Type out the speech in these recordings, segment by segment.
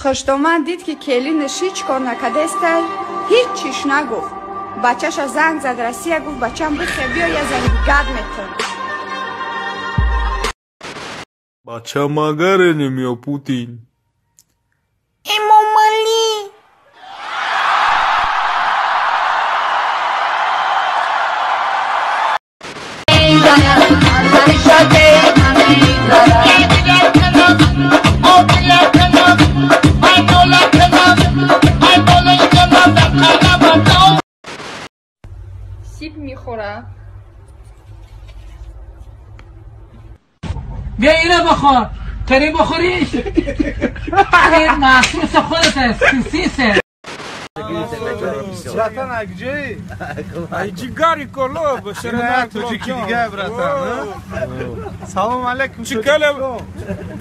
Хуштоман дид, ки келинаш ҳеҷ кор накардестай, ҳеҷ чиш нагуфт. Бачаша занг зад Россия, гуфт: бачам, бихе, биё, я зани дигар метон. Бача магаренем ё Путин. Эмомалӣ. Сиб мехӯра. بیا اینو بخور، تری بخوریش، این مخصوص خودت است، سیسه. Братан, а где? Ҷигари Колоб, Ширина тоҷики дига, братан. Салом алейкум. Чикале.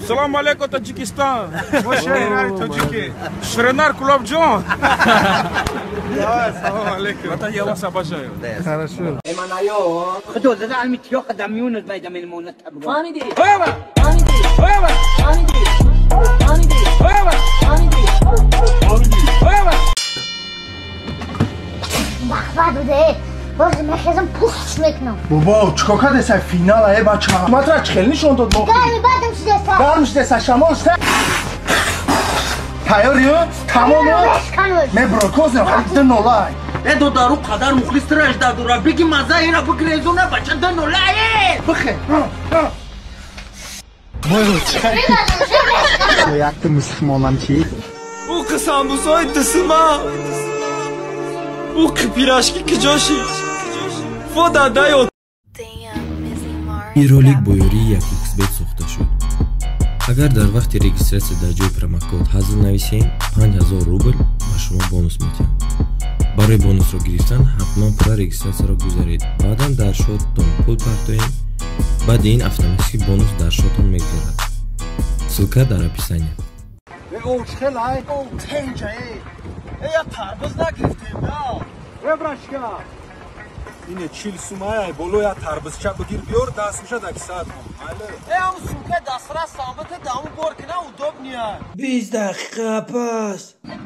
Салом алейкум, Таҷикистон. Мо ширинари тоҷики. Ширинар Кулобҷон. Давай, салом алейкум. Братан, я вас обожаю. Хорошо. خدو زده علمی تیاق دمیونت میدم این مونت. فهمیدی؟ فهمیدی؟ فهمیدی؟ فهمیدی؟ فهمیدی؟ فهمیدی؟ Бахва дуде, боз мехезам, пухш мекунам. Бобо, чикор кардеса финала, э бача? Матра чӣ хел нишон дод мо? Гарми бадам шудеса. Гарм шудеса, шамол шуда. Тайёрӣ? Тамом? Меброкознем, халид ду нолай. Э додару қадар мухлис тираш дадура биги маза ина бигрезуна бача ду нолай. Бихе. Якта мусулмонам чӣ? Ӯ қисамбусои дисима. Ӯ пирашки киҷоши? Фо дадаё. Ин ролик бо ёрии 1xBet сохта шуд. Агар дар вақти регистрация дар ҷои промокод ҳазл нависем, 5000 рубл ба шумо бонус медиҳам. Барои бонусро гирифтан ҳатман пурра регистрацияро гузаред, баъдан дар шоттон пул партоед, баъди ин автоматически бонус дар шоттон мегузарад. Ссылка дар описание. Я тарбуз нагирифтем, да? Э, брашка. Ине 40 сумая, боло я тарбузча бигир биёр, даст мешад аки саатмон. Майли. Э, ам сумка дастрас самбата даму бор кина удобния. 20 дақиқа пас.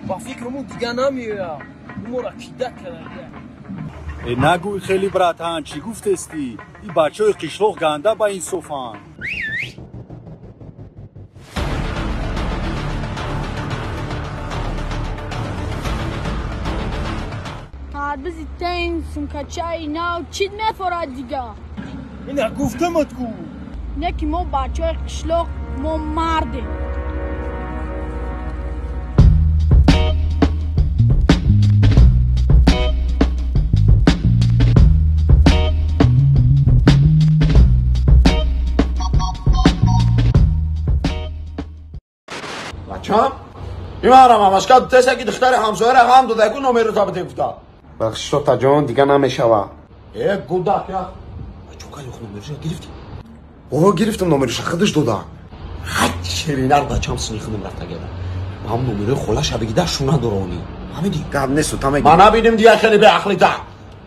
Ба фикрам, дига намеоям. Умора кида карда. Э, нагӯй хеле, братан, чӣ гуфтестӣ? И бачаҳои қишлоқ ганда ба инсофанд. Тарбизи тен, сумкачаи нав, чит мефорад дига? Ина гуфтамат ку. Не ки мо бачаҳои қишлоқ, мо мардем. Бачам, имарам ҳамашка дутеса ки духтари ҳамсояра ҳам додаку номеро табите гуфта. Бахшиш, отаҷон, дига намешава. Э, гудак, я. Бачо, калюх номериша гирифти? Ова, гирифтам номериша, худаш дода. Хат шеринар бачам сини худам рафта геда. Мам номерои холаша бигида шуна дорони. Фаҳмидӣ? Гап нест, та меги. Ма набидим дия хеле беақлита.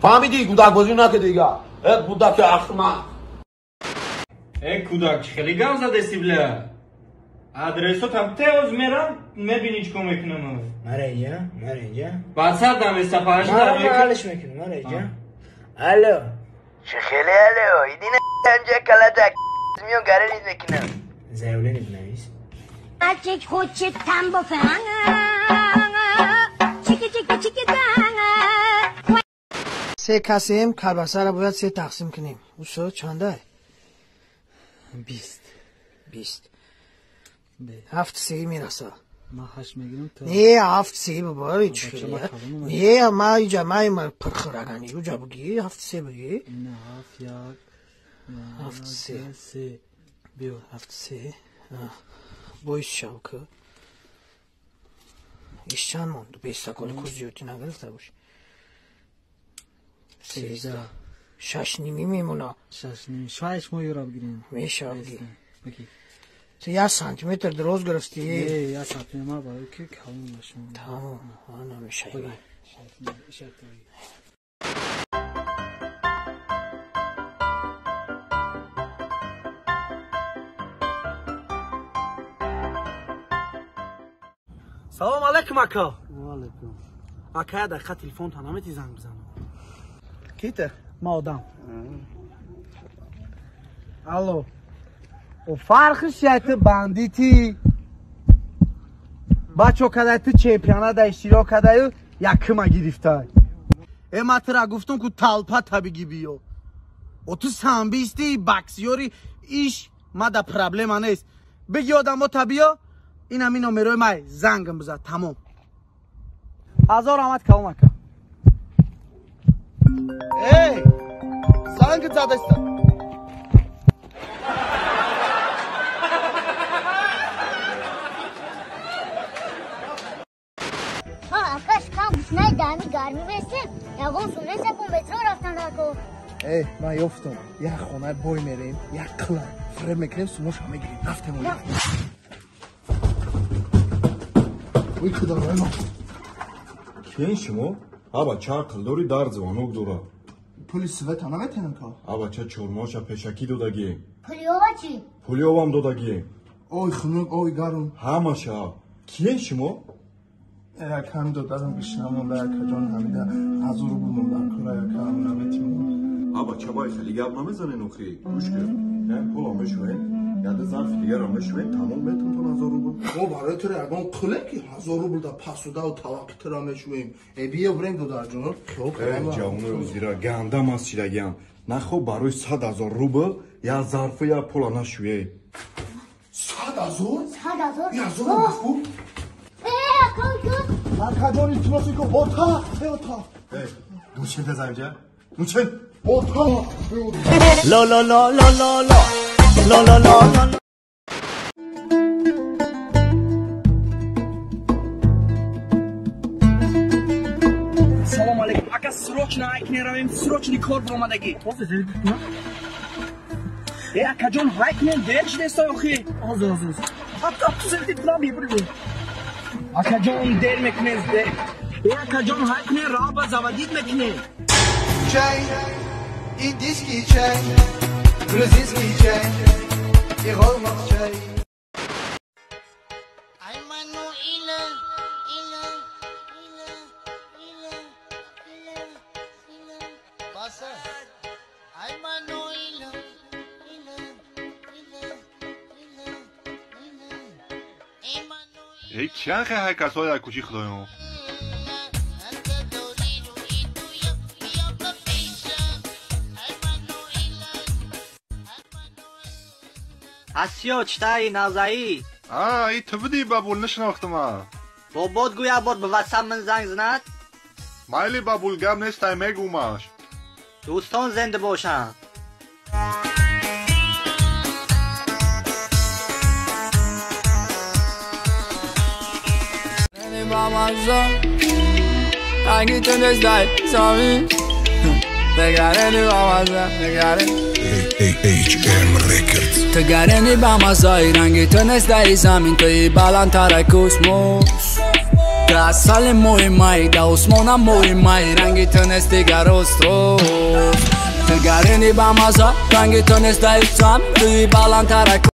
Фаҳмидӣ, гудак бозӣ наки дига. Э, гудаки ахмақ. Э, кӯдак, чӣ хеле гап задеси, бля? Адресотам теоз мерам, мебини чӣ кор мекунам. Мара инҷа, мара инҷа. Ватсап даместа паш. Мара мекунам, мара инҷа. Алло. Чӣ хеле алло, иди на инҷа калата миён гаранид мекунам. Заявление бинавис. Мальчик хочет тамбов, чики чики чики танга. Се касем, колбасаро бояд се тақсим кунем. Усо чанда? 20. 20. Ҳафт се мераса. Ман ҳашт мегирам. Не, ҳафт се бобо, чӣ? Не, ма иҷа ма пирхӯрагани уҷа буги, ҳафт се буги. Не, ҳафт як. Ҳафт се. Се. Биё. Ҳафт се. Боис шав ки. Иш чанд монд? Бестаколи куз зиёдтӣ нагирифта бошӣ. 13. Шаш нимӣ мемона. Шаш нимӣ. Шаш мо юра бигирем. Мешав ги. Ту як сантиметр дароз гирифтӣ. Не, як сантиметр ма барои ки калон бошам. Тамом, намешавӣ. Салом алейкум ака. Ва алейкум. Ака, я дақиқа телефон та намети занг бизанам. Кита? Ма одам. Алло. О фарқиш яти бандити. Бачо кадай ту чемпионат иштирок кадаю якима гирифтай. Э ма тура гуфтум ку талпа та биги биё. О ту самбисти боксёри иш ма да проблема нест. Биги одамо та биё. Ин ҳамин номерои май зангам бизад тамом. Ҳазор раҳмат калом ака. Эй, занг задаста. Ҳа, акаш кам гушнаи дами гармӣ бестем, ягон сунеса ку метро рафтан дако. Эй, ман ёфтум. Як хонаи бой мерем, як қила фиреб мекунем, сумоша мегирем. Рафтем. Ой, худои мо. Киен шумо? Аба ча ақл дори дар звонок дора. Пули света наметенам ка? Аба ча чормоша пешакӣ додагием. Пули ова чӣ? Пули овам додагием. Ой хунук, ой гарм. Ҳамаша. Киен шумо? Як ҳам додарам гишна монда, якаҷон ҳамида 1000 рубл монда, кора яка ҳам наметимон. Аба ча бай хеле гап намезанен охи. Гӯш кун. Як пула мешӯем, яде зарфи дигарро мешӯем, тамом метонтон 1000 рубл. Мо барои туро ягон қуле ки 1000 рубл да пасудаву таваққи туро мешӯем. Э биё бирем додарҷон. Э ҷавонои озира ганда маст шидагиам. Нахо барои 100 000 рубл як зарфу як пула нашӯе. 100 000? 100 000? 1000 рубл? Э, ака, акаҷон илтимос мекунам. Ота, ота. Э, дучен тазамҷа. Дучен. Ота. Ло ло ло ло ло ло. Ло ло ло ло. Салом алейкум. Ака срочно айк меравем, срочный кор баромадагӣ. Э, акаҷон, ҳайк нем, дер шудеста охи. Ҳозир, ҳозир. Ҳатто ту зелдит нам бибурӣ. Акаҷон, дер мекунед, дер. Э, акаҷон, ҳайк нем, раба заводит мекунед. Чай, индийский чай, грузинский чай, и голмақ чай. Эй, киян хе ҳай касои дар кӯчи худоён? Асиё, читаи навзаӣ? А, и ту будӣ бабул, нашинохтума. Бобот гӯя бор ба ватсап ман занг занад? Майли бабул, гап нестай, мегумаш. Дӯстон зинда бошанд. AHM Records. Тгарени ба мазаи ранги ту нест дар замин, туи баландтара космос. Ту асали моҳи май, да осмона моҳи май, ранги ту нест дигар остров. Тгарени ба маза ранги ту нест дар замин, туи баландтара.